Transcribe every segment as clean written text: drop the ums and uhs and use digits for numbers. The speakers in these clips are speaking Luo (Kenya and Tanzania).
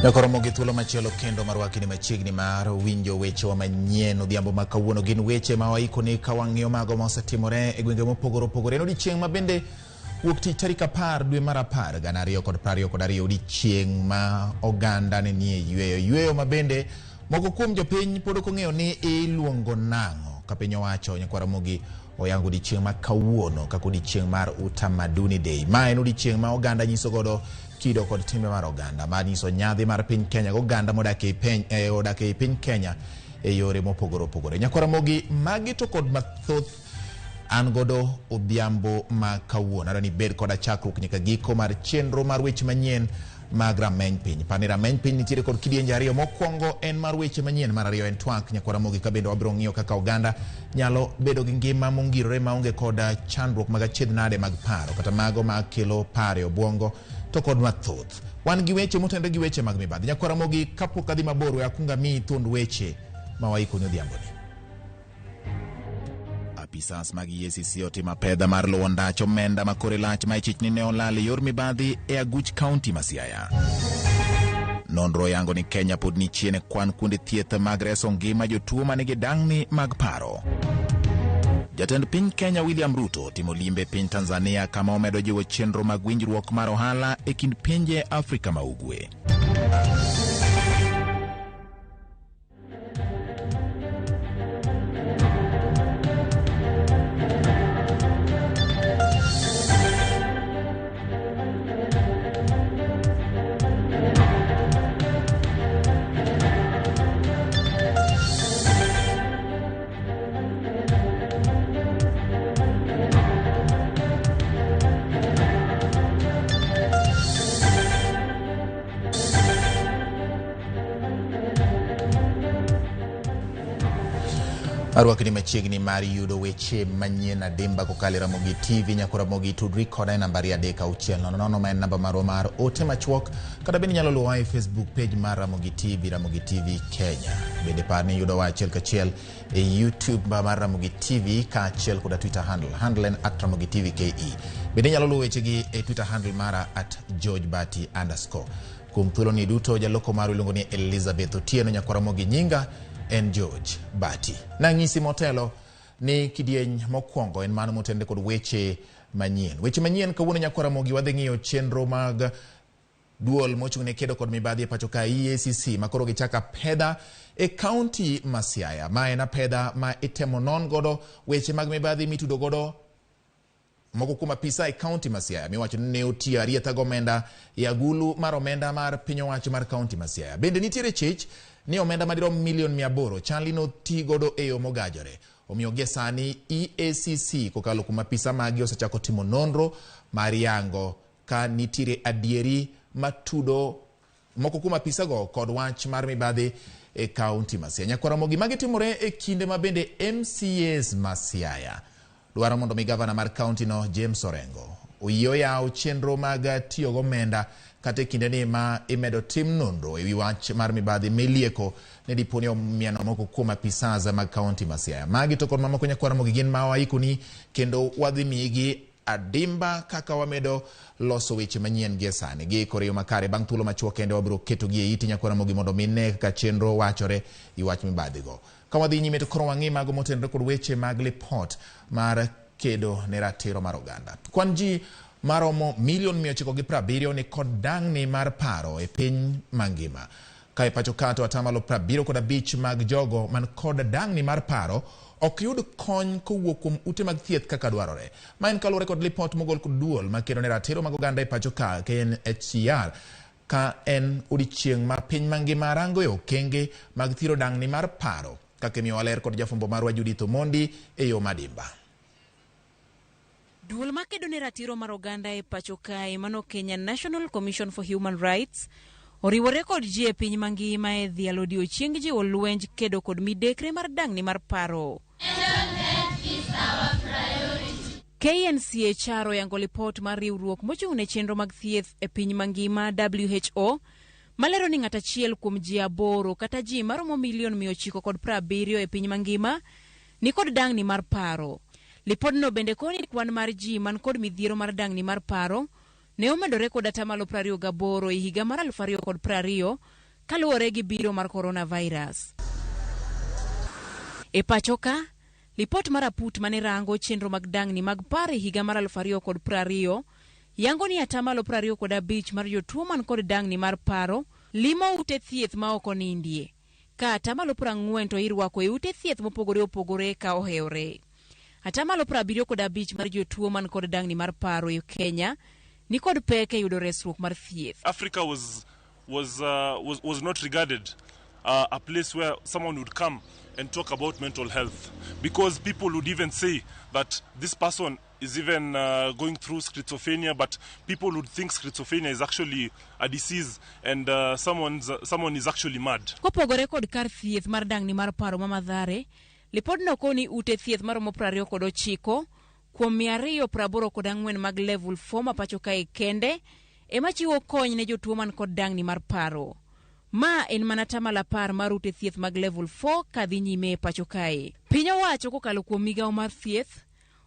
Nyakoromo gi thuolo machielo kendo mar wakini machiegni mar winjo wechewa manyien odhiambo ma kawuono. Gin weche ma waikoni ka wang'iyo mago ma osetimore e gwenge mopogore opogore. En odiechieng' ma bende wuok tich tarik 10 dwe mar 10 2022, odiechieng' ma oganda ne nie yweyo. Yweyo ma bende moko kuom jopiny pod ok ong'eyo ni iluongo nang'o. Ka piny owacho nyakwar Ramogi oyango odiechieng' ma kawuono kaka odiechieng' mar Utamaduni Day. Ma en odiechieng' ma oganda nyiso godo kido kod timbe mar oganda, mar nyiso nyadhi mar piny Kenya goganda modak ei piny, odak ei piny Kenya e yore mopogore opogore. Nyakwar Ramogi, magi to kod mathoth an godo odhiambo ma kawuono. Adwa ni ibed koda chakruok nyaka giko mar chenro mar weche manyien mag Rameny Piny. Par ni Rameny Piny nitiere kod kidienje ariyo. Mokwongo en mar weche manyien, mar ariyo en twak. Nyakwar Ramogi, ka bende wabiro ng'iyo kaka oganda nyalo bedo gi ngima mongirore maonge kod chandruok mag achiedh nade mag paro kata mago ma kelo paro e obwongo to kod mathoth. Wan gi weche motenore gi weche mag mibadhi. Nyakwar Ramogi, kapok adhi mabor, we akwong amiyi thuond weche ma waikoni odhiamboni. Apisas mag EACC otimo apedha mar luwo ndach omenda ma kore lach ma ichich ni ne olal e yor mibadhi e aguch kaunti ma Siaya. Nonro yango ni Kenya pod ni chien e kwan kuonde thieth mag reso ngima jotuo manigi dang'ni mag paro. Jatend piny Kenya William Ruto otimo limbe piny Tanzania kama omedo jiwo chenro mag winjruok mar ohala e kind pinje Afrika ma Ugwe. Arwakni machiegni mar yudo weche manyien adimba kokalo e Ramogi TV. Nyako Ramogi, tudri koda e nambari 3 6 0 0 ma en namba marwa mar ote machuok, kata bende inyalo luwowa e Facebook page mar Ramogi TV, Ramogi TV Kenya. Bende par ni yudowa achiel kachiel e YouTube mar Ramogi TV kaachiel koda Twitter handle. Handle en at Ramogi TV KE. Bende inyalo luwo wechegi e Twitter handle mara at George Bati underscore. Kuom thuoloni duto, jaloko marwa iluongo ni Elizabeth Otieno. Nyakwar Ramogi, nyinga en George Bati. Nang'isi motelo ni kidieny mokwongo en mano motenore kod weche manyien. Weche manyien kawuono nyakwar Ramogi wadhi ng'iyo chenro mag duol mochung' ne kedo kod mibadhi e pacho ka EACC ma koro gichako apedha e kaunti ma Siaya. Ma en apedha ma itemo non godo weche mag mibadhi mitudo godo moko kuom apisa e kaunti ma Siaya miwacho ni ne otiyo arietha gi omenda e agulu mar omenda mar piny owacho mar kaunti ma Siaya. Bende nitiere chich ni omenda madirom milion 800 chali noti godo e yo mogajore. Omiyo gie sani EACC kokalo kuom apisa magi osechako timo nonro mar yango ka nitiere adieri matudo moko kuom apisago kod wach mar mibadhi e kaunti ma Siaya. Nyakwar Ramogi, magi timore e kinde ma bende MCAs ma Siaya dwaro mondo mi gavana mar kaunti no James Orengo oyie oyaw chenro mag tiyo gomenda kata e kinde ni ma imedo tim nonro e wi wach mar mibadhi milieko ne dipo ni omieno moko kuom apisas mag kaunti ma Siaya. Magi to kod mamoko nyakwar Ramogi gin ma waikoni kendo wadhi miyigi adimba kaka wamedo loso weche manyien gie sani. Giikore yo makare bang' thuolo machuok kende wabiro ketogi e iti nyakwar Ramogi mondo mi ne kaka chenro wachore i wach mibadhigo. Ka wadhi nyime to koro wang'i mago motenore kod weche mag lipot mar kedo ne ratiro mar oganda. Kwan ji maromo milion 970 ni kod dang'ni mar paro e piny mangima. Ka e pacho ka to atamalo 75 mag jogo man kod dang'ni mar paro ok yud kony kowuok kuom ute mag thieth kaka dwarore. Ma en kaluwore kod lipot mogol kod duol makedo ne ratiro mag oganda e pacho ka KNHCR ka en odiechieng' ma piny mangima rango e okenge mag thiro dang'ni mar paro kaka imiyowa ler kod jafwambo marwa Judith Omondi e yo madimba. Duol makedo ne ratiro mar oganda e pacho kae mano Kenya National Commission for Human Rights oriwore kod ji e piny mangima e dhialo odiochieng jiwo lwenj kedo kod midekre mar dang'ni mar paro. KNCHR oyango lipot mar riwruok mochung' ne chenro mag thieth e piny mangima WHO malero ni ng'at achiel kuom ji 8 kata ji maromo milion 970 e piny mangima ni kod dang'ni mar paro. Lipodno bende koni kwan mar ji man kod midhiero mar dang'ni mar paro ne omedore kod atamalo 28 e higa mar 2020 kaluwore gi biro mar coronavirus. E pacho ka, lipot mar aput mane rango chenro mag dang'ni mag paro e higa mar 2020 yango ni atamalo 25 mar jotuo man kod dang'ni mar paro limo ute thieth ma ok onindie, ka atamalo 40 to irwako e ute thieth mopogore opogore ka ohewore. Atamalo 75 mar jotuo man kod dang'ni mar paro e Kenya ni kod pek e yudo resruok mar thieth. Africa was not regarded a place where someone would come and talk about mental health, because people would even say that this person is even going through schizophrenia, but people would think schizophrenia is actually a disease and someone is actually mad. Kopogore kod kar thieth mar dang'ni mar paro ma Mathare, lipodno koni ute thieth maromo 29 kuom 284 mag level 4 ma pacho kae kende ema chiwo kony ne jotuo man kod dang'ni mar paro. Ma en mana atamalo 10 mar ute thieth mag level 4 kadhi nyime e pacho kae. Piny owacho kokalo kuom migawo mar thieth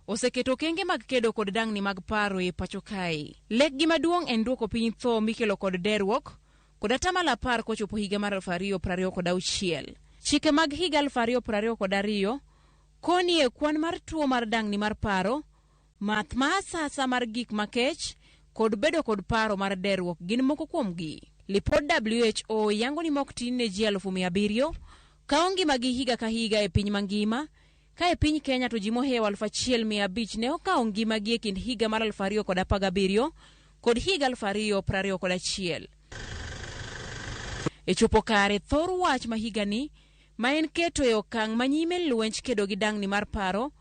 oseketo okenge mag kedo kod dang'ni mag paro e pacho kae. Lekgi maduong' en duoko piny tho mikelo kod derruok kod atamalo 10 kochopo higa mar 2026. Chike mag higa 2022 koni e kwan mar tuo mar dang'ni mar paro, math ma asasa mar gik makech kod bedo kod paro mar derruok gin moko kuomgi. Lipod WHO yango ni mok tin ne ji 700,000 kawo ngimagi higa ka higa e piny mangima, ka e piny Kenya to ji mohewo 1,500 ne okawo ngimagi e kind higa mar 2017 kod higa 2021. E chopo kare thor wach ma higani ma en keto e okang' manyime lwenj kedo gi dang'ni mar paro,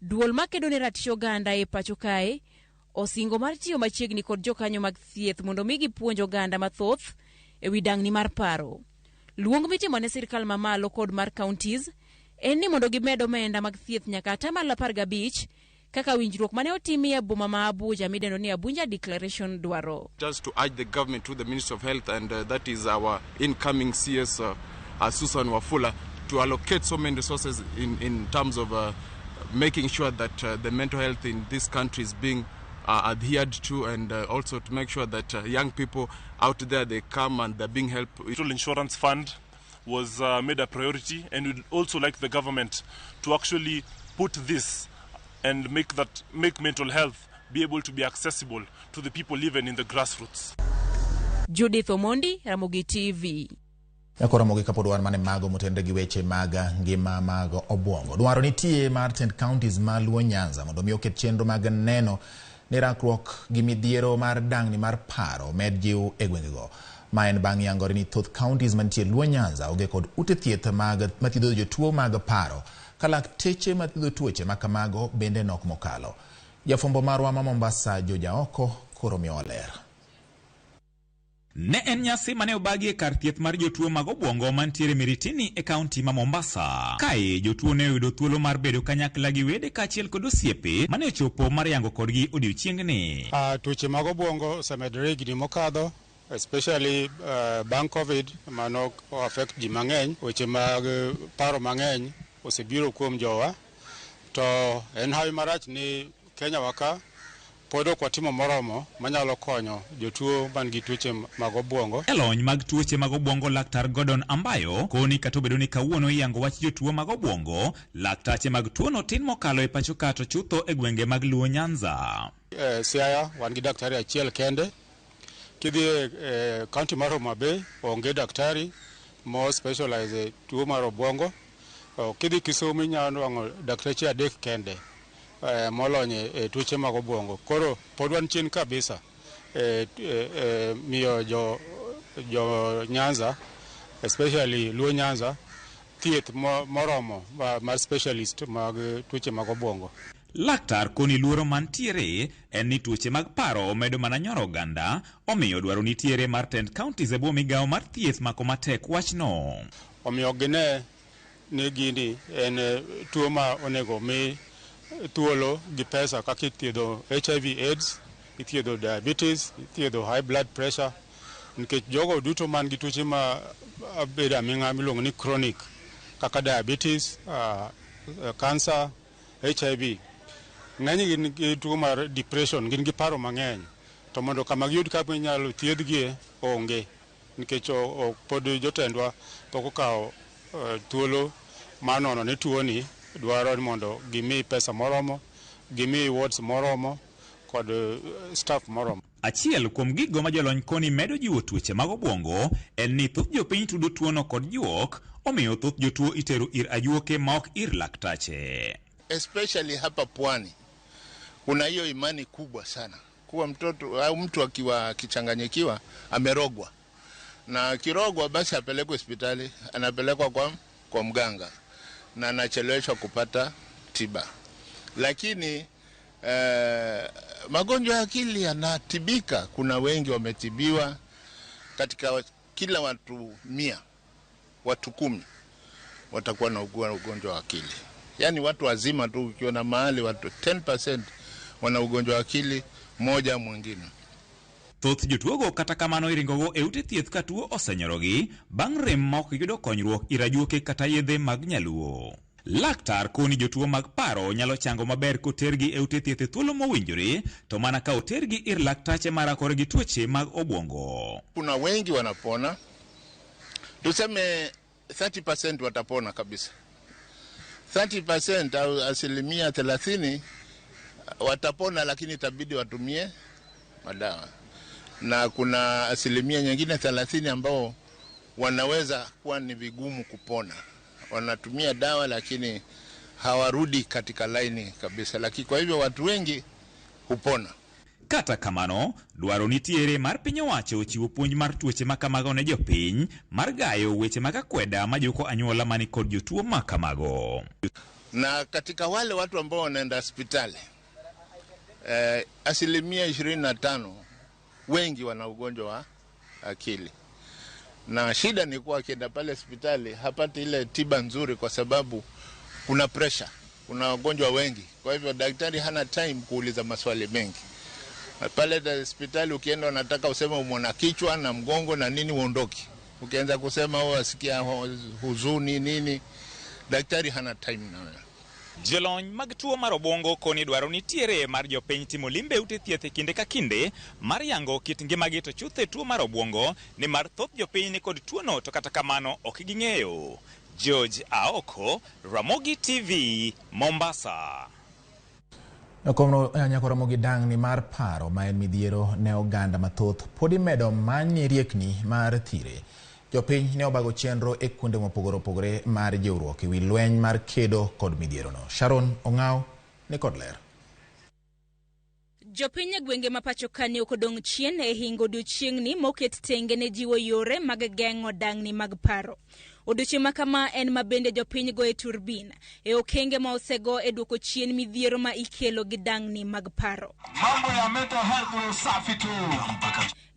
duol makedo ne ratich oganda e pacho kae osingo mar tiyo machiegni kod jokanyo mag thieth mondo mi gipuonj oganda mathoth ewi dang'ni mar paro. Luong mitimo ne sirkal mamalo kod mar counties en ni mondo gimed omenda mag thieth nyaka atamalo 15 kaka winjruok mane otimi e boma ma Abuja midendo ni Abuja Declaration dwaro. Just to urge the government through the Ministry of Health, and that is our incoming CS, Susan Wafula, to allocate so many resources in terms of making sure that the mental health in this country is being adhered to, and also to make sure that young people out there, they come and they're being helped. Total Insurance Fund was made a priority, and we'd also like the government to actually put this and make mental health be able to be accessible to the people even in the grassroots. Judith Omondi, Ramogi TV. Nyako Ramogi kapod wan mane mago motenore gi weche mag ngima mag obwongo. Dwaro nitie mar tend counties ma Luo Nyanza mondo mi oket chenro mag neno ni rakruok gi midhiero mar dang'ni mar paro med jiw e gwengego. Ma en bang' yangore ni thoth counties mantie Luo Nyanza onge kod ute thieth mag mathiedho jotuo mag paro ka lakteche mathiedho tuoche ma kamago bende nok mokalo. Jafwambo marwa ma Mombasa Joja Oko koro miyowa ler. Ne en nyasi mane obagi e kar thieth mar jotuo mag obwongo mantiere Miritini e kaunti ma Mombasa. Kae jotuo ne oyudo thuolo mar bedo kanyakla gi wede kaachiel kod osiepe mane ochopo mar yango kodgi odiochieng'ni. Tuoche mag obwongo osemedore higni mokadho, especially bang' COVID mano affect ji mang'eny. Weche mag paro mang'eny osebiro kuom jowa, to en hawi marach ni Kenya wa ka pod ok watimo moromo manyalo konyo jotuo man gi tuoche mag obwongo. Jalony mag tuoche mag obwongo Laktar Gordon Ambayo koni kata obedo ni kawuono iyango wach jotuo mag obwongo, laktache mag tuono tin mokalo e pacho ka to chutho e gwenge mag Luo Nyanza. Siaya wan gi daktari achiel kende. Kidhi e county mar Homa Bay onge daktari mo specialize e tuo mar obwongo. Kidhi Kisumu inyalo nwang'o dakteche adek kende molony e tuoche mag obwongo. Koro pod wan chien kabisa e miyo jo Nyanza, especially Luo Nyanza, thieth moromo mar specialist mag tuoche mag obwongo. Laktar koni luoro mantiere en ni tuoche mag paro medo mana nyoro oganda, omiyo dwaro nitiere mar tend counties e bwo migawo mar thieth mako matek wachno. Omiyo gine ni gini en tuo ma onego mi thuolo gi pesa kaka ithiedho HIV AIDS, ithiedho diabetes, ithiedho high blood pressure, nikech jogo duto man gi tuoche ma bedo aming'a miluongo ni chronic kaka diabetes, cancer, HIV, ng'enygi gin gi tuo mar depression, gin gi paro mang'eny. To mondo kama giyud kama inyalo thiedhgie onge, nikech pod jotendwa pok okawo thuolo mar nono ni tuoni dwaro ni mondo gimi pesa moromo, gimi wards moromo kod staff moromo. Achiel kuom gigo ma jolony koni medo jiwo tuoche mag obwongo en ni thoth jopiny tudo tuono kod juok, omiyo thoth jotuo itero ir ajuoke ma ok ir laktache. Especially hapa pwani kuna hiyo imani kubwa sana kuwa mtoto au mtu akiwa akichanganyikiwa amerogwa, na akirogwa basi apelekwe hospitali, anapelekwa kwa mganga na anacheleweshwa kupata tiba. Lakini magonjwa ya akili yanatibika. Kuna wengi wametibiwa. Katika kila watu 100, watu 10 watakuwa na ugonjwa wa akili. Yaani watu wazima tu ukiona mahali watu 10% wana ugonjwa wa akili moja mwingine. Thoth jotuogo kata kamano iringogo e ute thieth ka tuo osenyorogi bang' rem ma ok giyudo konyruok ir ajuoke kata yedhe mag nyaluo. Laktar koni jotuo mag paro nyalo chango maber kotergi e ute thieth e thuolo mowinjore, to mana ka otergi ir laktache marakore gi tuoche mag obwongo. Kuna wengi wanapona, tuseme 30% watapona kabisa, 30% au 30% watapona, lakini itabidi watumie madawa, na kuna asilimia nyingine 30 ambao wanaweza kuwa ni vigumu kupona, wanatumia dawa lakini hawarudi katika laini kabisa, lakini kwa hivyo watu wengi hupona. Kata kamano, dwaro nitiere mar piny owacho chiwo puonj mar tuoche makamago ne jopiny mar gayo weche mag akweda majuko anyuola mani kod jotuo makamago. Na katika wale watu ambao wanaenda hospitali 25% wengi wana ugonjwa wa akili, na shida ni kuwa akienda pale hospitali hapati ile tiba nzuri kwa sababu kuna pressure, kuna wagonjwa wengi, kwa hivyo daktari hana time kuuliza maswali mengi. Pale hospitali ukienda wanataka useme umeona kichwa na mgongo na nini uondoke. Ukianza kusema wasikia huzuni nini, daktari hana time na wewe. Jolony mag tuo mar obwongo koni dwaro nitiere mar jopiny timo limbe ute thieth e kinde ka kinde mar yango kit ngimagi to chuth e tuo mar obwongo, nimar thoth jopiny ni kod tuono to kata kamano ok ging'eyo. George Aoko, Ramogi TV, Mombasa. Nyako Ramogi dang'ni mar paro ma en midhiero ne oganda mathoth pod imedo many riekni mar thire. Jopiny ne obago chenro e kuonde mopogore opogore mar jiwruok ewi lweny mar kedo kod midhierono. Sharon Ong'aw ni kod ler. Jopiny e gwenge ma pacho ka ne ok odong' chien e hingo odiochieng'ni moket tenge ne jiwo yore mag geng'o dang'ni mag paro. Odiochieng' ma kama en ma bende jopiny go e turbin e okenge ma osego e duoko chien midhiero ma ikelo gi dang'ni mag paro. Mambo ya mental health usafi tu.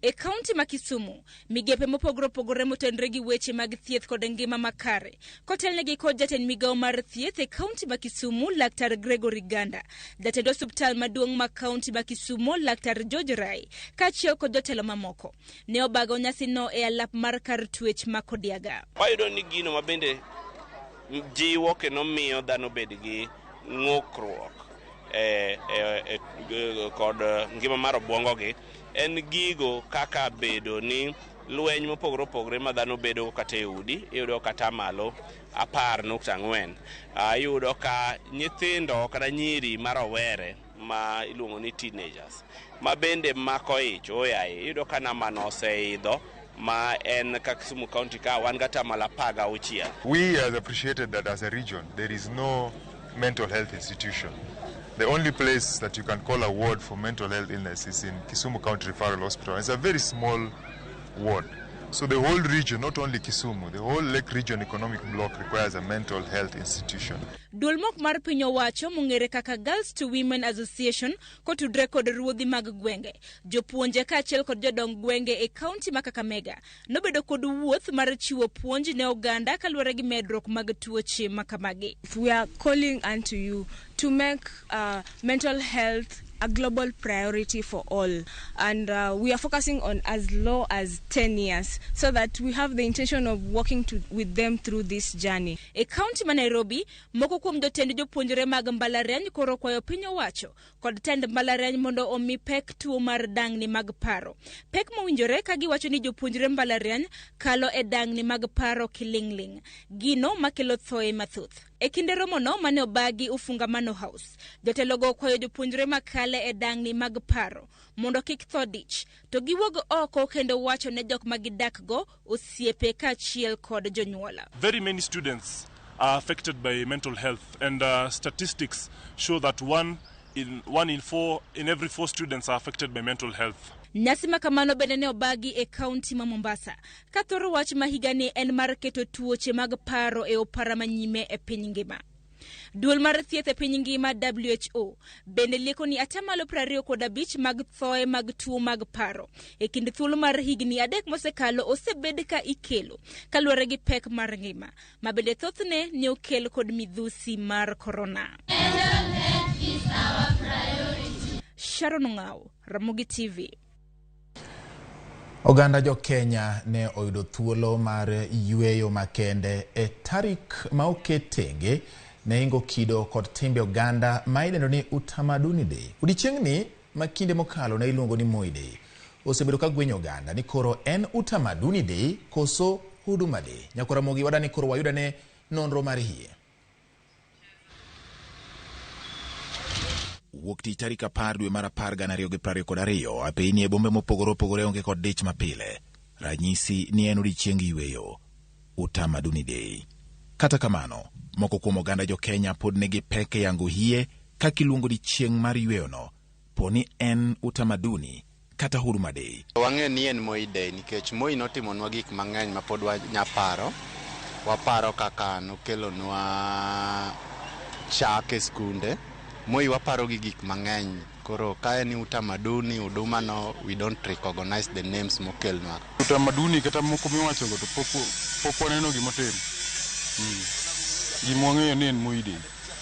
E kaunti ma Kisumu, migepe mopogore opogore motenore gi weche mag thieth kod ngima makare kotelnegi kod jatend migawo mar thieth e kaunti ma Kisumu, Laktar Gregory Ganda, jatend osiptal maduong' ma kaunti ma Kisumu, Laktar George Rai, kaachiel kod jotelo mamoko ne obago nyasino e alap mar kar twech ma Kodiaga. Wayudo ni gino ma bende jiwo kendo miyo dhano bed gi ng'ukruok kod ngima mar obwongo gi en gigo kaka bedo ni lweny mopogore opogore ma dhano bedo kata e udi iyudo kata malo 10.4. Iyudo ka nyithindo kata nyiri ma rowere ma iluongo ni teenagers ma bende mako ich oyaye iyudo ka nambano oseidho ma en ka Kisumu County ka wan kata malo 16. We have appreciated that as a region there is no mental health institution. The only place that you can call a ward for mental health illness is in Kisumu County Referral Hospital. It's a very small ward. So the whole region, not only Kisumu, the whole Lake Region Economic Bloc requires a mental health institution. Duol mok mar piny owacho mong'ere kaka Girls to Women Association kotudre kod ruodhi mag gwenge, jopuonje kaachiel kod jodong gwenge e kaunti ma Kakamega nobedo kod wuoth mar chiwo puonj ne oganda kaluwore gi medruok mag tuoche makamagi. We are calling unto you to make mental health a global priority for all. And we are focusing on as low as 10 years so that we have the intention of working with them through this journey. E kaunti ma Nairobi, moko kuom jotend jopuonjre mag mbalariany koro kwayo piny owacho kod tend mbalariany mondo omi pek tuo mar dang'ni mag paro. Pek mowinjore ka giwacho ni jopuonjre mbalariany kalo e dang'ni mag paro kiling'ling', gino makelo thoe mathoth. E kinde romono mane obagi Ufungamano House, jotelogo okwayo jopuonjre makale e dang'ni mag paro mondo kik tho dich, to giwuog oko kendo wacho ne jok ma gidakgo, osiepe kaachiel kod jonyuola. Very many students are affected by mental health, and statistics show that one in every 4 students are affected by mental health. Nyasi ma kamano bende ne obagi e kaunti ma Mombasa, ka thoro wach ma higani en mar keto tuoche mag paro e opara manyime e piny ngima. Duol mar thieth e piny ngima WHO bende lieko ni 25% mag thoe mag tuo mag paro e kind thuolo mar higni 3 mosekalo osebed ka ikelo kaluwore gi pek mar ngima, ma bende thothne ne okel kod midhusi mar korona. Sharon Ng'ao, Ramogi TV. Oganda jo Kenya ne oyudo thuolo mar yweyo makende e tarik ma oket tenge ne ingo kido kod timbe oganda ma idendo ni Utamaduni Day. Odiechieng'ni ma kinde mokalo ne iluongo ni Moi Day osebedo ka gwenyo oganda ni koro en Utamaduni Day koso Huduma Day. Nyakora Ramogi wadani koro wayudane nonro mar hie. Wuok tich tarik 10 dwe mar 10 2022 apeyni e bombe mopogore opogore onge kod dich mapile. Ranyisi ni en odiechieng yweyo, Utamaduni Day. Kata kamano, moko kuom oganda jo Kenya pod nigi pek e yango hie kaka iluongo odiechieng' mar yweyono, po ni en Utamaduni kata Huduma Day. Wang'eyo ni en Moi Day nikech Moi notimonwa gik mang'eny ma pod wanyaparo. Waparo kaka nokelonwa chak e skunde. Moi waparo gi gik mang'eny. Koro ka en utamaduni, huduma no, we don't recognize the names mokelnwa. Utamaduni kata moko miwachogo to pok waneno gimotimo. Gima wang'eyo ni en Moi Day.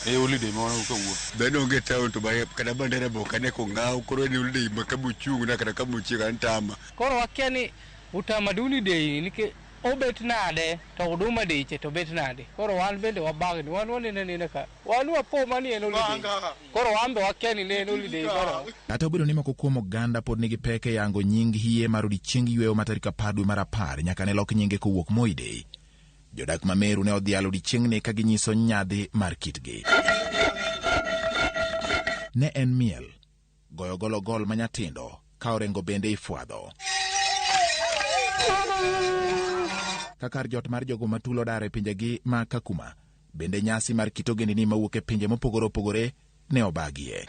E holiday ma waneno kawuono. Dhano onge town to kata bandera be ok ane kong'aw, koro en holiday ma kamochung' na kata kamochiek an tama. Koro wakia ni Utamaduni Day nikech obet nade to Huduma Day che to bet nade. Koro wan bende wabagni, wan waneno anena ka wan wapo mani en holiday. Koro wan be wakia ni ne en holiday koro. Kata obedo ni moko kuom oganda pod nigi pek e yango nying hie mar odiechieng yweyo ma tarik 10 dwe mar 10 nyaka ne lok nyinge kowuok Moi Day. Jodak ma Meru ne odhialo odiechieng'ni ka ginyiso nyadhi mar kitgi. Ne en miel, goyo gologol ma nyatindo, ka orengo bende ifwadho. Ka kar jot mar jogo matulo dar e pinjegi ma Kakuma, bende nyasi mar kit ogendini mawuok e pinje mopogore opogore ne obagie.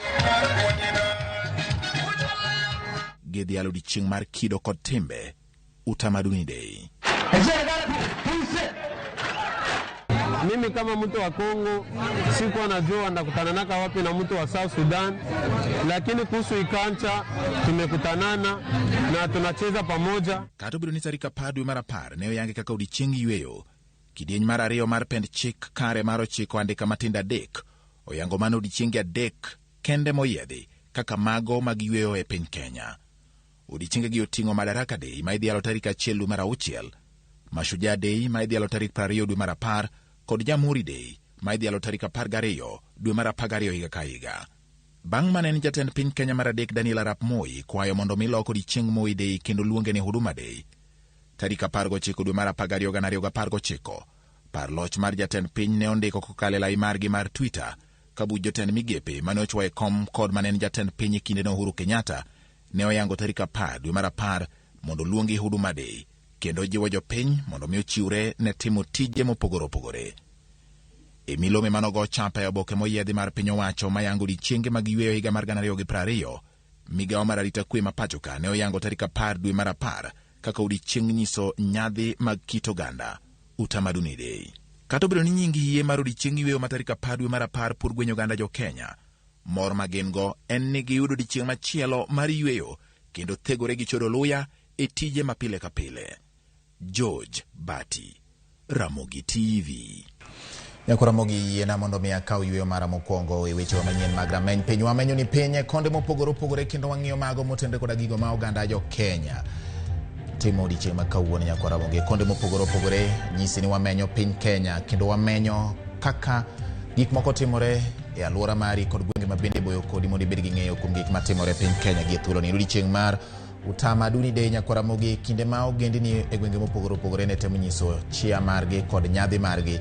Gidhialo odiechieng' mar kido kod timbe, Utamaduni Day. Mimi kama mtu wa Kongo sikuwa najua ndakutana naka wapi na mtu wa South Sudan, lakini kuhusu ikancha tumekutanana na tunacheza pamoja. Kata obedo ni tarik 10 dwe mar 10 ne oyange kaka odiechieng yweyo, kidieny mar 2 mar pend chik kare mar 9 andika matindo 3 oyango mano odiechienge 3 kende moyiedhi kaka mago mag yweyo e piny Kenya. Odiechiengegi oting'o Madaraka Day ma idhialo tarik 1 dwe mar 6, Mashujaa Day ma idhialo tarik 20 dwe mar 10 kod Jamhuri Day ma idhialo tarik 12 dwe mar 12 higa ka higa. Bang' mane en jatend piny Kenya mar 3 Daniel Arap Moi kwayo mondo mi lok odiechieng Moi Day kendo luonge ni Huduma Day. Tarik 19 dwe mar 12 2019, par loch mar jatend piny ne ondiko kokalo e lai margi mar Twitter ka buch jotend migepe mane ochwo e kom kod mane en jatend piny e kindeno Uhuru Kenyatta ne oyango tarik 10 dwe mar 10 mondo luongi Huduma Day kendo jiwo jopiny mondo mi ochiwre ne timo tije mopogore opogore. E milome manogo chapa e oboke moyiedhi mar piny owacho mayango odiechienge mag yweyo higa mar 2020, migawo mar arita kwe ma pacho ka ne oyango tarik 10 dwe mar 10 kaka odiechieng nyiso nyadhi mag kit oganda, Utamaduni Day. Kata obedo ni nying hie mar odiechieng yweyo ma tarik 10 dwe mar 10 pod gwenyo oganda jo Kenya, mor ma gin go en ni giyudo odiechieng' machielo mar yweyo kendo thegore gi chodo luya e tije ma pile ka pile. George Bati, Ramogi TV. Nyakwaramogi yiena mondo mi akaw yweyo mara mokwongo e wechewa manyien mag rameny piny. Wamenyo ni piny e konde mopogore opogore kendo wang'iyo mago motenre koda gigo ma oganda jo Kenya timo odiechieng' ma kawuono. Nyakwaramogi e konde mopogore opogore nyisi ni wamenyo piny Kenya kendo wamenyo kaka gik moko timore e alwora mari kod gwenge ma bende boyo kodi mondo ibed gi ng'eyo kuom gik matimore e piny Kenya gi e thuoloni. En odiechieng' mar Utamaduni Day Nyakwaramogi, kinde ma ogendini e gwenge mopogore opogore ne temo nyiso chia margi kod nyadhi margi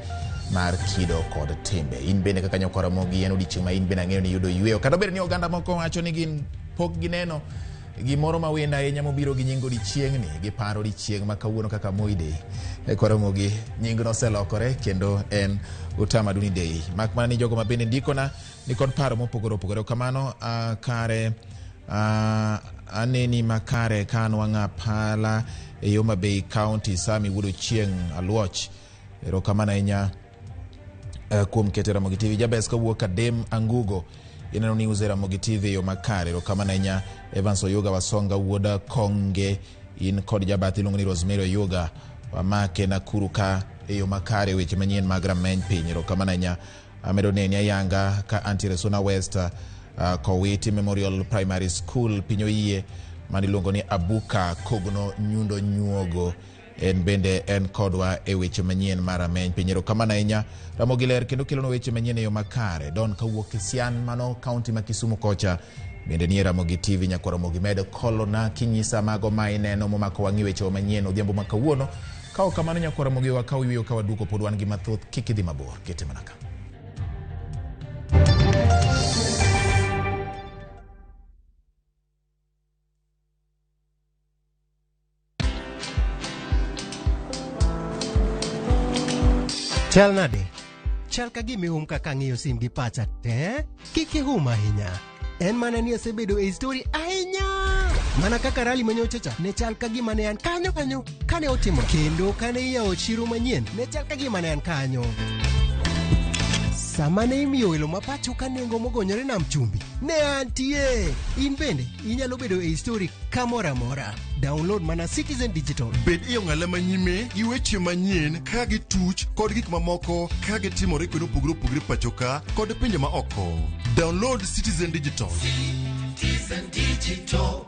mar kido kod timbe. In bende kaka Nyakwaramogi, en odiechieng' ma in bende ang'eyo ni yudo yweyo. Kata obedo ni oganda moko wacho ni gin pok gineno gimoro ma wendo ahinya mobiro gi nying odiechieng'ni, giparo odiechieng' ma kawuono kaka Moi Day. Nyakwaramogi, nyingno oselokore kendo en Utamaduni Day. Mak mana ni jogo ma bende ndikona ni kod paro mopogore opogore. Kamano kare aneni makare ka anwang'a pala e Homa Bay County, Sami Wuod Ochieng' Aluoch. Erokamano ahinya kuom keto Ramogi TV. Jabes kawuok Kadem Angugo, ineno news e Ramogi TV e yo makare. Erokamano ahinya Evans Oyuga Wasonga wuod Konge, in kod jabathi iluongo ni Rosemary Oyuga, wamake Nakuru ka e yo makare weche manyien mag rameny piny. Erokamano ahinya. Amedo neni ayanga ka antiere Suna West Kowiti Memorial Primary School piny oyie mane iluongo ni Abuka Kogno Nyundo Nyuogo, en bende en kodwa e weche manyien mar rameny piny. Erokamano ahinya. Ramogi ler kendo kelonwa weche manyien e yo makare. Don kawuok Kisian, mano kaunti ma Kisumu kocha, bende nie Ramogi TV. Nyakwar Ramogi med kolona kinyisa mago ma ineno momako wang'i wechewa manyien odhiambo ma kawuono. Ka ok kamano Nyakwar Ramogi wakaw yweyo ka waduogo pod wan gi mathoth, kik idhi mabor, kete mana ka. Chal nade? Chal ka gima ihum kaka ang'iyo sim gi pacha te. Kik ihum ahinya. En mana ni asebedo e histori ahinya. Mana kaka rali manyocha cha ne chal ka gima ne an kanyo kanyo kane otimo kendo kane iyawo chiro manyien ne chal ka gima ne an kanyo. Sama ne imiyo welo ma pacho ka nengo mogonyore nam chumbi, ne antie. In bende inyalo bedo e histori kamoro amora. Download mana Citizen Digital. Bed e ong'ala manyime gi weche manyien kaka gituch kod gik mamoko kaka gitimore kuonde mopogore opogore pacho ka kod pinje ma oko. Download Citizen Digital. Citizen Digital.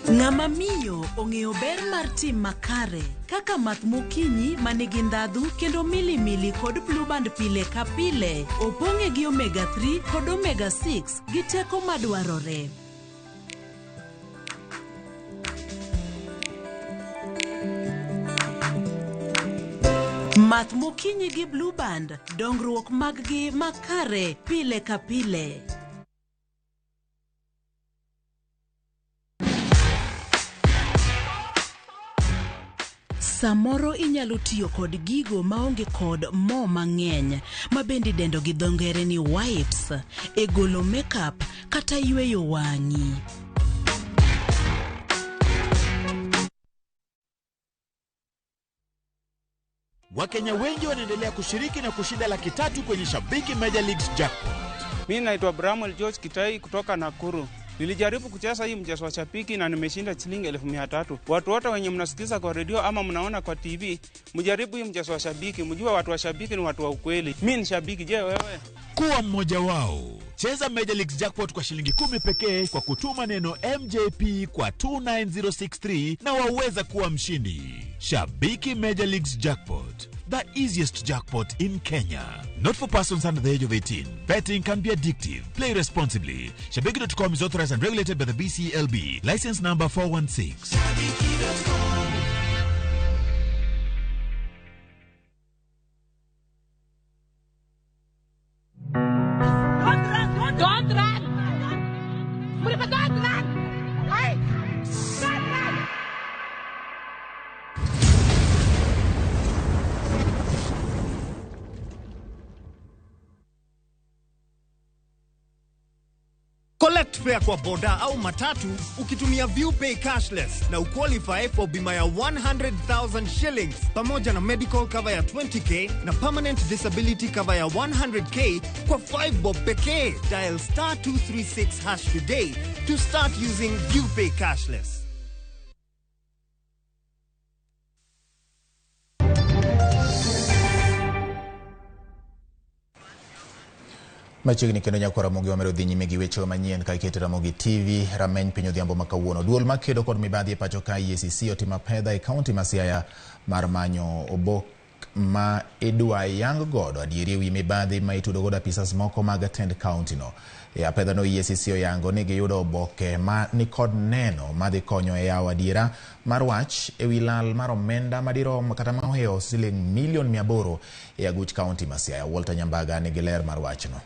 Ng'ama miyo ong'eyo ber mar tim makare kaka math mokinyi ma nigi ndhadhu kendo milimili kod blueband pile ka pile opong'e gi omega 3 kod omega 6 gi teko madwarore. Math mokinyi gi blueband, dongruok maggi makare pile ka pile. Samoro inyalo tiyo kod gigo maonge kod mo mang'eny ma bende idendo gi dho ngere ni wipes e golo makeup kata yweyo wang'i. Wakenya wengi wanaendelea kushiriki na kushinda 300,000 kwenye Shabiki Major Leagues Jackpot. Mimi naitwa Bramwell George Kitai kutoka Nakuru. Nilijaribu kucheza hii mchezo wa Shabiki na nimeshinda shilingi 300,000. Watu wote wenye mnasikiza kwa redio ama mnaona kwa TV, mjaribu hii mchezo wa Shabiki, mjue watu wa Shabiki ni watu wa ukweli. Mimi ni shabiki, je wewe? Kuwa mmoja wao. Cheza Major Leagues Jackpot kwa shilingi 10 pekee kwa kutuma neno MJP kwa 29063 na waweza kuwa mshindi. Shabiki Major Leagues Jackpot, the easiest jackpot in Kenya. Not for persons under the age of 18. Betting can be addictive. Play responsibly. Shabiki.com is authorized and regulated by the BCLB. License number 416. Shabiki.com. Don't run! Don't run! Hey! Don't run! Collect fare kwa boda au matatu ukitumia ViewPay cashless na uqualify for bima ya 100,000 shillings pamoja na medical cover ya 20K na permanent disability cover ya 100K kwa 5 bob pekee. Dial star 236 hash today to start using ViewPay cashless. Machiegni kendo nyako Ramogi wamedo dhi nyime gi weche manyien ka iketo Ramogi TV rameny piny odhiambo ma kawuono. Duol makedo kod mibadhi e pacho ka EACC otimo apedha e kaunti ma Siaya mar manyo obok ma idwa yang godo adieri ewi mibadhi ma itudo godo apisas moko mag tend kaunti no. E apedha no EACC oyango ni giyudo oboke ma nikod neno madhi konyo e yawo adiera mar wach ewi lal mar omenda madirom kata ma ohewo siling milion 800 e aguch kaunti ma Siaya. Walter Nyambaga nigi ler mar wachno.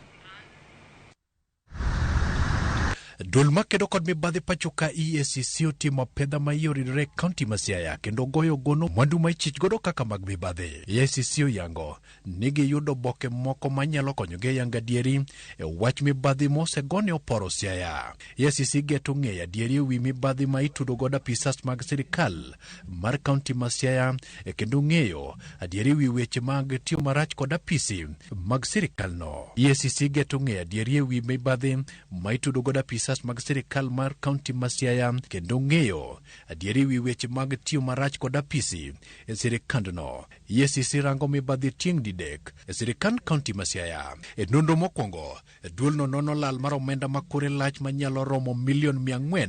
Duol makedo kod mibadhi pacho ka EACC otimo apedha ma iye oridore e kaunti ma Siaya kendo goyo gono mwandu ma ichich godo kaka mag mibadhi. EACC oyango ni giyudo oboke moko manyalo konyogi e yango adieri e wach mibadhi mosegone oporo Siaya. EACC geto ng'eyo adieri ewi mibadhi ma itudo godo apisas mag sirikal mar kaunti ma Siaya kendo ng'eyo adieri ewi weche mag tiyo marach kod apisi mag sirikal no. EACC geto ng'eyo adieri ewi mibadhi ma itudo godo apisas mag sirikal mar kaunti ma Siaya kendo ng'eyo adieri wi weche mag tiyo marach kod apisi e sirikandno. EACC rango mibadhi tieng' didek e sirikand kaunti ma Siaya. E nonro mokwongo, duolno nono lal mar omenda ma kore lach manyalo romo milion 400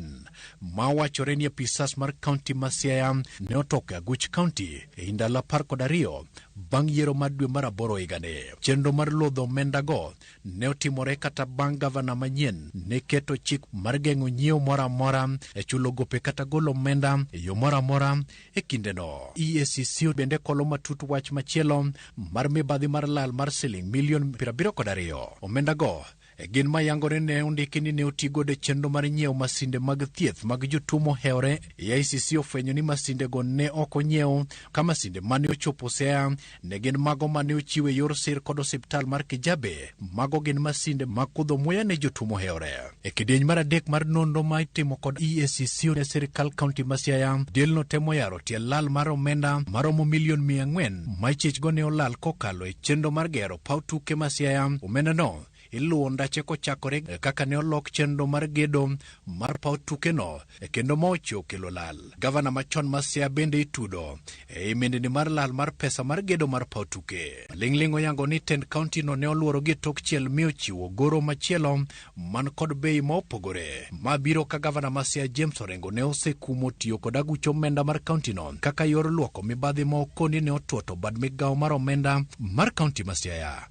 ma wachore ni apisas mar kaunti ma Siaya ne otoko e aguch kaunti e ndalo 12 bang' yiero mar dwe mar 8 higani. Chenro mar lodho omenda go ne otimore kata bang' gavana manyien ne keto chik mar geng'o nyiewo moro amora e chulo gope kata golo omenda e yo moro amora e kindeno. EACC bende kolo matut wach machielo mar mibadhi mar lal mar siling milion 72. Omenda go gin mayangore ne ondiki ni ne otigodo e chenro mar nyiewo masinde mag thieth mag jotuo mohewore. EACC ofwenyo ni masindego ne ok onyiew ka masinde mane ochopo Siaya ne gin mago mane ochiw e yor sir kod osiptal mar Kijabe. Mago gin masinde mag kudho muya ne jotuo mohewore. E kidieny mar adek mar nonro ma itimo kod EACC e sirikal kaunti ma Siaya, dielno temo yaro tie lal mar omenda maromo milion 400 ma ichich go ne olal kokalo e chenro mar gero paw tuke ma Siaya. Omenda no iluwo ndache kochakore kaka ne olok chenro mar gedo mar paw tukeno kendo ma ochiwo kelo lal. Gavana machon ma Siaya bende itudo e mindni mar lal mar pesa mar gedo mar paw tuke. Ling'ling' oyango ni tend kaunti no ne oluoro gi tok chiel mi ochiwo goro machielo man kod bei ma opogore. Ma biro ka gavana ma Siaya James Orengo ne osekumo tiyo kod aguch omenda mar kaunti no kaka yor luoko mibadhi ma okoni ne otuoto bad migawo mar omenda mar kaunti ma Siaya.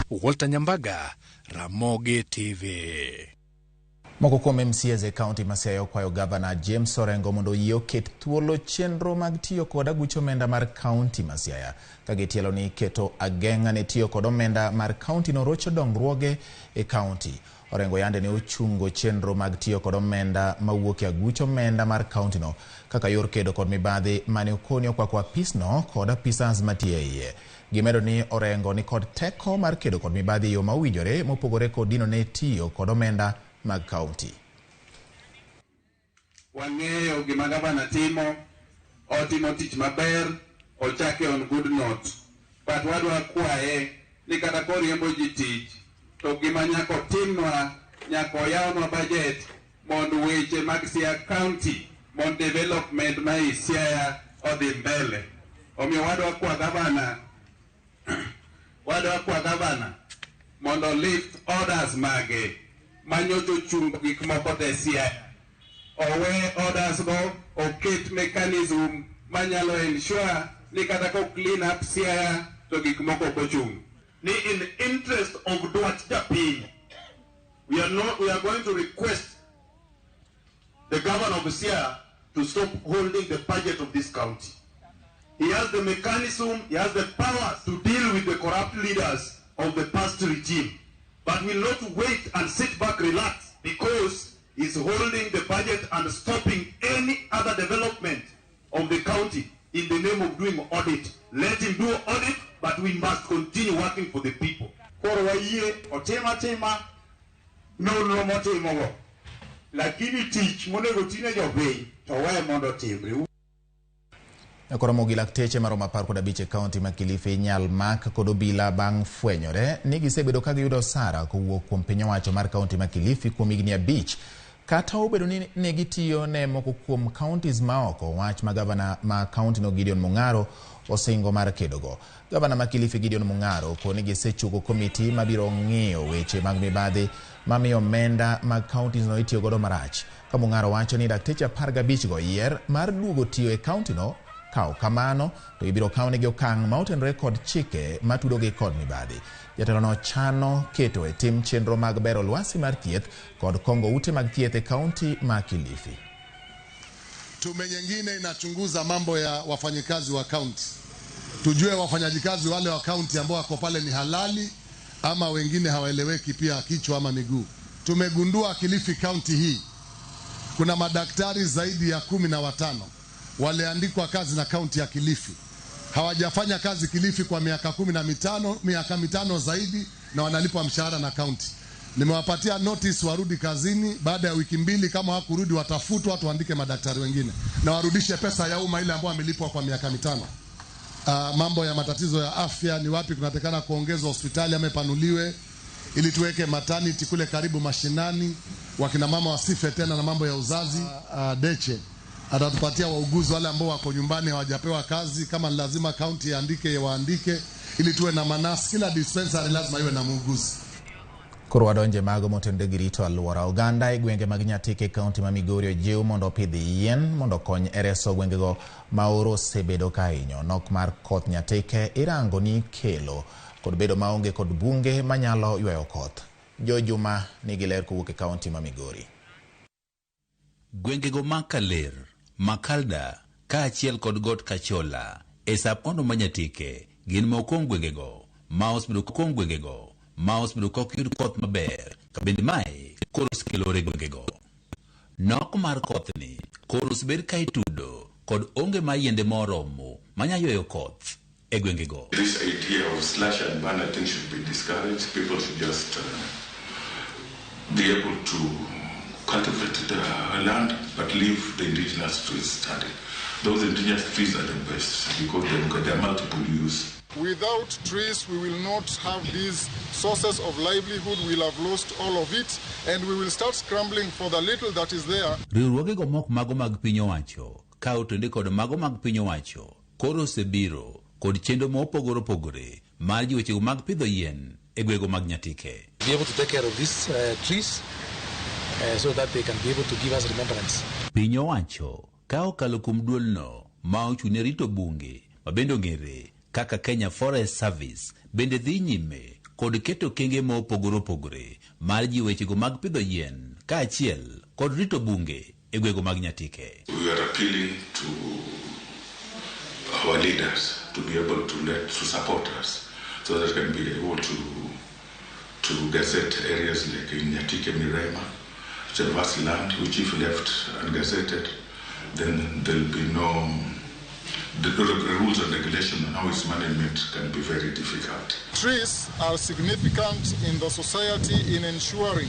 Walter Nyambaga, Ramogi TV. Moko kuom MCAs e kaunti ma Siaya okwayo gavana James Orengo mondo oyie oket thuolo chenro mag tiyo kod aguch omenda mar kaunti ma Siaya ka gitielo ni keto ageng'a ne tiyo kod omenda mar kaunti no rocho dongruoge e kaunti. Orengo yande ne ochungo chenro mag tiyo kod omenda mawuok e aguch omenda mar kaunti no kaka yor kedo kod mibadhi mane okoni okwako apisno kod apisas matiyo e iye. Gimedo ni Orengo ni kod teko mar kedo kod mibadhi e yo ma owinjore mopogore kod dino ne tiyo kod omenda mag kaunti. Wang'eyo gima gavana timo, otimo tich maber, ochake on good note. But wadwa kwaye ni kata koriembo ji tich, to gima nyaka otimnwa, nyaka oyawnwa budget mondo weche mag Siaya County, mondo development ma i Siaya odhi mbele. Omiyo wadwa kwa gavana mondo lift orders mage manyocho ochungo gik moko te Siaya. Owe orders go, oket mechanism manyalo ensure ni kata ko clean up Siaya to gik moko ok ochung'. Ni in interest of dwach japiny, we are going to request the governor of Siaya to stop holding the budget of this county. He has the mechanism, he has the power to deal with the corrupt leaders of the past regime. But will not wait and sit back, relax, because he's holding the budget and stopping any other development of the county in the name of doing audit. Let him do audit, but we must continue working for the people. Koro wayie otima tima, Nonro motimogo. Lakini tich monego tine jopiny to we mondo otimre. Nyakoromogi lakteche maromo 15 e kaunti ma Kilifi inyal mak kod obila bang' fwenyore ni gisebedo ka giyudo osara kowuok kuom piny owacho mar kaunti ma Kilifi kuom higni 5 kata obedo ni ne gitiyo ne moko kuom counties maoko, wach ma gavana ma kaunti no Gideon Mung'aro osingo mar kedogo. Gavana ma Kilifi Gideon Mung'aro koni gisechuko komiti mabiro ng'iyo weche mag mibadhi mamiyo omenda mag counties no itiyo godo marach. Ka Mung'aro wacho ni dakteche 15 go yier mar duogo tiyo e kaunti no kaw kamano to ibiro kawnegi okang' ma otenore kod chike matudogi kod mibadhi. Jatelono chano keto e tim chenro mag bero lwasi mar thieth kod kongo ute mag thieth e kaunti ma Kilifi. Tume nyingine inachunguza mambo ya wafanyikazi wa kaunti, tujue wafanyakazi wale wa kaunti ambao wako pale ni halali ama wengine hawaeleweki pia kichwa ama miguu. Tumegundua Kilifi kaunti hii kuna madaktari zaidi ya 15 waliandikwa kazi na kaunti ya Kilifi, hawajafanya kazi Kilifi kwa miaka 15, miaka 5 zaidi, na wanalipwa mshahara na kaunti. Nimewapatia notice warudi kazini. Baada ya wiki 2 kama hawakurudi watafutwa, tuandike madaktari wengine na warudishe pesa ya umma ile ambayo wamelipwa kwa miaka 5. Mambo ya matatizo ya afya ni wapi kunatakana kuongezwa hospitali ama ipanuliwe ili tuweke maternity kule karibu mashinani, wakina mama wasife tena na mambo ya uzazi. Deche atatupatia wauguzi wale ambao wako nyumbani hawajapewa kazi, kama lazima county iandike waandike, ili tuwe na manasi. Kila dispensary lazima iwe na muuguzi. Koro wadonje mago motenore gi rito alwora. Oganda e gwenge mag Nyatike e kaunti ma Migori ojiw mondo opidh yien mondo okony e reso gwengego ma oro osebedo ka hinyo. Nok mar koth Nyatike irango ni kelo kod bedo maonge kod bunge manyalo ywayo koth. Jo Juma nigi ler kowuok e kaunti ma Migori. Gwengego ma Kaler, Makalda kaachiel kod Got Kachola e sub-county ma Nyatike gin moko kuom gwengego ma osebedo ka ok yud koth maber, ka bende mae koro osekelo e gwengego. Nok mar kothni koro osebed ka itudo kod onge mar yiende moromo manyalo ywayo koth e gwengego. This idea of slash and burn, I think, should be discouraged. People should just be able to cultivate the land, but leave the indigenous trees standing. Those indigenous trees are the best because they are multiple use. Without trees, we will not have these sources of livelihood. We'll have lost all of it, and we will start scrambling for the little that is there. Riwruogego mok mago mag piny owacho ka otende kod mago mag piny owacho koro osebiro kod chenro mopogore opogore mar jiwo wechego mag pidho yien e gwego mag Nyatike. Be able to take care of these trees so that they can be able to give us remembrance. Piny owacho ka okalo kuom duolno ma ochung' ne rito bunge ma bende ong'ere kaka Kenya Forest Service bende dhi nyime kod keto kenge mopogore opogore mar jiwo wechego mag pidho yien kaachiel kod rito bunge e gwego mag Nyatike. We are appealing to our leaders to be able to support us so that can be able to gazette areas like in Nyatike Mirema, it's a vast land which if left ungazetted, then there'll be no the rules and regulation on how its management can be very difficult. Trees are significant in the society in ensuring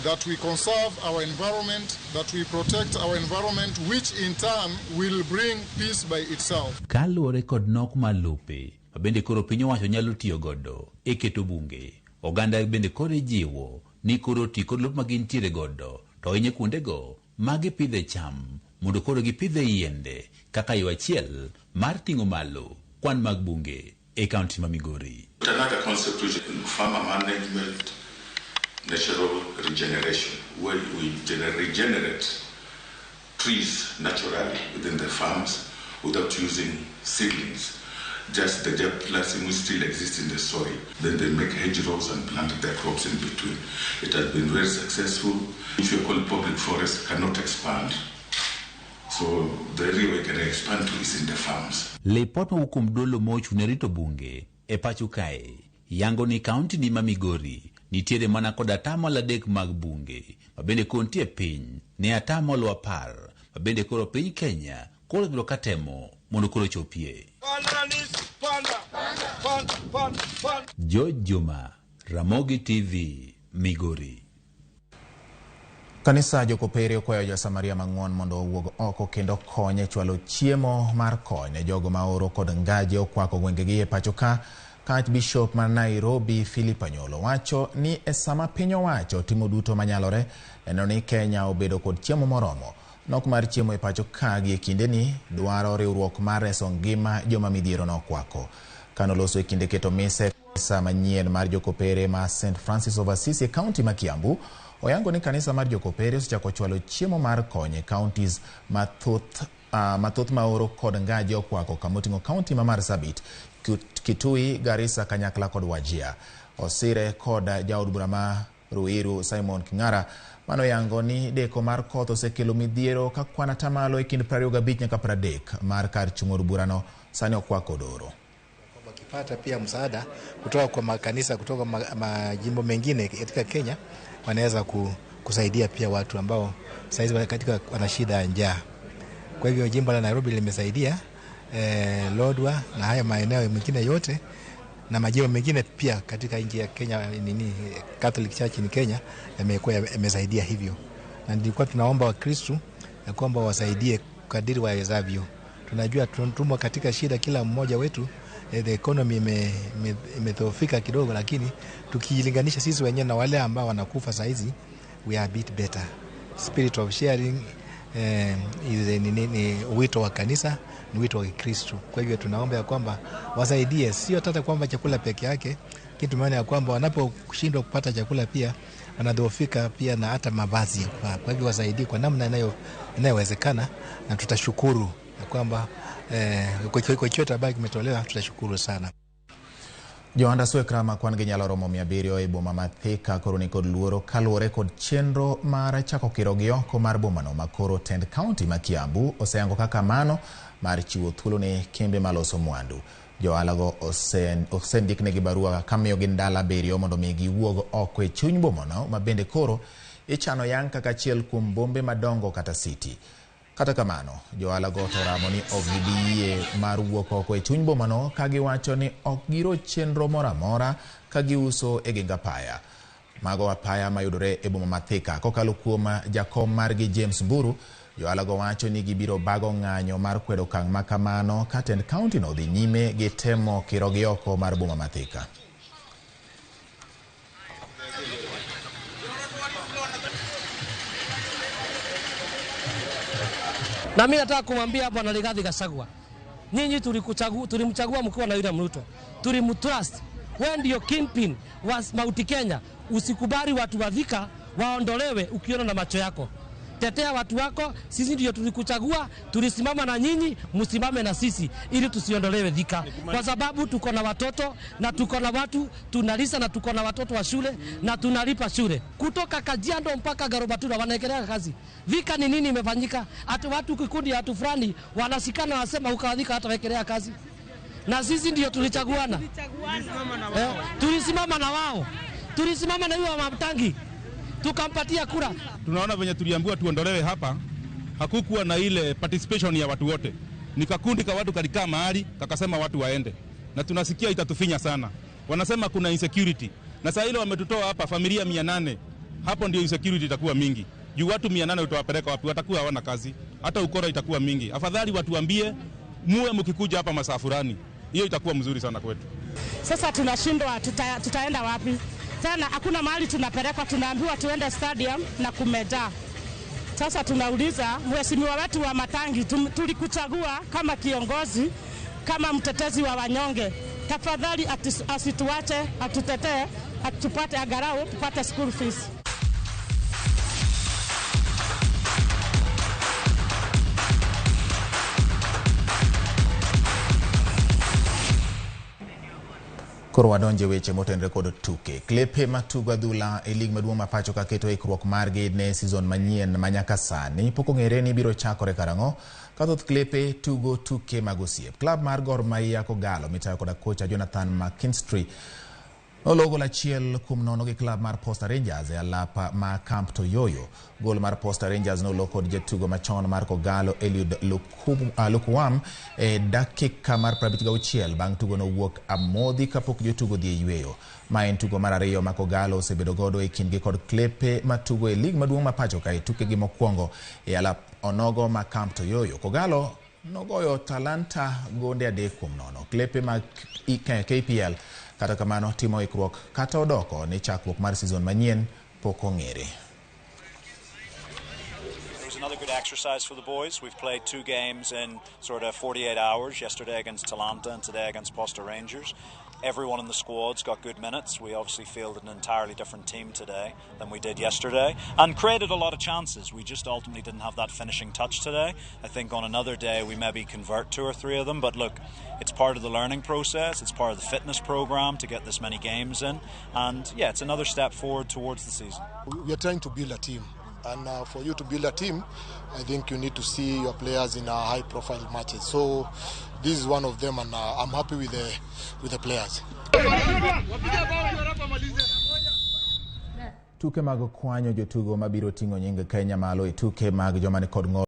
that we conserve our environment, that we protect our environment, which in turn will bring peace by itself. Kaluwore kod nok mar lope ma bende koro piny owacho nyalo tiyo godo e keto bunge, oganda bende koro ijiwo ni koro ti kod lope ma gintiere godo to ahinya kuondego ma gipidhe cham mondo koro gipidhe yiende kaka yo achiel mar ting'o malo kwan mag bunge e kaunti ma Migori. Another concept which is farmer management, natural regeneration, where we regenerate trees naturally within the farms without using seedlings. Just the germplasm which still exists in the soil. Then they make hedgerows and plant their crops in between. It has been very successful. If you call public forest cannot expand. So the area we can expand to is in the farms. Lipot mowuok kuom duolo mochung' ne rito bunge e pacho kae yango ni kaunti ni ma Migori nitiere mana kod 3% mag bunge ma bende koro nitie piny ne 10% ma bende koro piny Kenya koro biro katemo mondo koro chopie. George Juma, Ramogi TV, Migori. Kanisa Jokopere okwayo jo-Samaria mang'won mondo owuog oko kendo konye chwalo chiemo mar kony ne jogo ma oro kod ngaje okwako gwengegi e pacho ka. Archbishop ma Nairobi Philip Anyolo wacho ni e sama piny owacho timo duto manyalore neno ni Kenya obedo kod chiemo moromo. Nok mar chiemo e pacho ka gi e kindeni dwaro riwruok mar reso ngima joma midhiero nokwako. Kanoloso e kinde keto mise kanisa manyien mar Jokopere ma St. Francis of Assisi e kaunti ma Kiambu, oyango ni kanisa mar Jokopere osechako chwalo chiemo mar kony e counties mathoth ma oro kod ngaje okwako kamoting'o kaunti ma Marsabit, Kitui, Garissa kanyakla kod Wajir. Osire kod jaod bura ma Ruiru Simon King'ara manoyango ni deko mar koth osekelo midhiero ka kwan atamalo e kind 25 nyaka 30 mar kar chung' od burano sani okwako doro. Wakipata pia msaada kutoka kwa makanisa kutoka majimbo mengine katika Kenya, wanaweza kusaidia pia watu ambao saizi katika wana shida ya njaa. Kwa hivyo jimbo la Nairobi limesaidia Lodwar na haya maeneo mengine yote na majimbo mengine pia katika nchi ya Kenya, nini Catholic Church in Kenya yamekuwa yamesaidia hivyo, na nilikuwa tunaomba Wakristo ya kwamba wasaidie kadiri wawezavyo. Tunajua tumo katika shida, kila mmoja wetu, the economy imedhoofika kidogo, lakini tukilinganisha sisi wenyewe na wale ambao wanakufa saizi, we are a bit better. Spirit of sharing ni wito wa kanisa, ni wito wa Kikristo. Kwa hivyo tunaomba ya kwamba wasaidie, sio tata kwamba chakula peke yake, lakini tumeona ya kwamba wanaposhindwa kupata chakula pia wanadhoofika pia na hata mavazi ya kuvaa. Kwa hivyo wasaidie kwa namna inayowezekana, na tutashukuru ya kwamba kwa chochote ambacho kimetolewa, tutashukuru sana. Johanda Swekra ma kwan gi nyalo romo 700 e boma ma Thika koro ni kod luoro kaluwore kod chenro mar chako kiro gi oko mar bomano ma koro tend kaunti ma Kiambu oseyango kaka mano mar chiwo thuolo ne kembe maloso mwandu. Johala osendiknegi barua kamiyogi ndalo 7 mondo mi giwuog oko e chuny bomano ma bende koro ichano yang kaka achiel kuom bombe madongo kata city. Kata kamano, johala go to oramo ni ok gibi yie mar wuok oko e chuny bomano ka giwacho ni ok giro chenro moro amora ka giuso e geng apaya. Mago apaya mayudore e boma ma Thika. Kokalo kuom jakom margi James Mburu, johala go wacho ni gibiro bago ng'anyo mar kwedo okang' ma kamano ka tend kaunti no dhi nyime gi temo kirogi oko mar boma ma Thika. Na mimi nataka kumwambia Bwana Rigathi Gachagua, nyinyi tulimchagua mkiwa na William Ruto, tulimtrust. Wewe ndio kingpin wa Mount Kenya. Usikubali watu wa Thika waondolewe ukiona na macho yako. Tetea watu wako, sisi ndio tulikuchagua, tulisimama na nyinyi, msimame na sisi ili tusiondolewe Thika. Kwa sababu tuko na watoto na tuko na watu tunalisa na tuko na watoto wa shule na tunalipa shule. Kutoka Kajiado mpaka Garobatura wanaekelea kazi. Thika ni nini imefanyika? Ati watu kikundi ya watu fulani wanashikana wanasema ukawadhika hata wekelea kazi. Na sisi ndio tulichaguana. Tulisimama na wao. Tulisimama na huyo Matangi. Tukampatia kura. Tunaona venye tuliambiwa tuondolewe hapa, hakukuwa na ile participation ya watu wote. Ni kakundi ka watu kalikaa mahali kakasema watu waende. Na tunasikia itatufinya sana. Wanasema kuna insecurity. Na saa ile wametutoa hapa familia 800. Hapo ndio insecurity itakuwa mingi. Juu watu 800 utawapeleka wapi? Watakuwa hawana kazi. Hata ukora itakuwa mingi. Afadhali watuambie muwe mkikuja hapa masaa fulani. Hiyo itakuwa mzuri sana kwetu. Sasa tunashindwa tutaenda wapi? Tena hakuna mahali tunapelekwa, tunaambiwa tuende stadium na kumejaa. Sasa tunauliza mheshimiwa wetu wa Matangi, tulikuchagua kama kiongozi, kama mtetezi wa wanyonge. Tafadhali asituache, atutetee, atupate angalau tupate school fees. Koro wadonje weche motenore kod tuke. Klepe matugo adhula e lig maduong' ma pacho ka keto ikruok margi ne season manyien ma nyaka sani pok ong'ere ni biro chakore karang'o ka thoth klepe tugo tuke mag osiep. Klab mar Gor Mahia Kogalo mitayo koda kocha Jonathan McKinstry Olo gol 1-0 gi klab mar Posta Rangers e alap ma Camp Toyoyo. Gol mar Posta Rangers nolo kod jatugo machon mar Kogalo Eliud Lukuam e dakika mar 56 bang' tugo nowuok amodhi kapok jotugo dhi e yweyo. Ma en tugo mar ariyo ma Kogalo osebedo godo e kindgi kod klepe matugo e lig maduong' ma pacho kae tukegi mokwongo e alap onogo ma Camp Toyoyo. Kogalo nogoyo Talanta gonde 3-0. Klepe mag KPL kata kamano timo ikruok kata odoko ni chakruok mar season manyien pok ong'ere. It was another good exercise for the boys. We've played 2 games in sort of 48 hours, yesterday against Talanta and today against Posta Rangers. Everyone in the squad's got good minutes. We obviously fielded an entirely different team today than we did yesterday and created a lot of chances. We just ultimately didn't have that finishing touch today. I think on another day we maybe convert 2 or 3 of them, but look, it's part of the learning process. It's part of the fitness program to get this many games in. And yeah, it's another step forward towards the season. We are trying to build a team. And for you to build a team, I think you need to see your players in high-profile matches. So this is one of them, and I'm happy with the players. Tuke mag kwanyo jotugo mabiro ting'o nying Kenya malo e tuke mag joma ni kod ng'ol.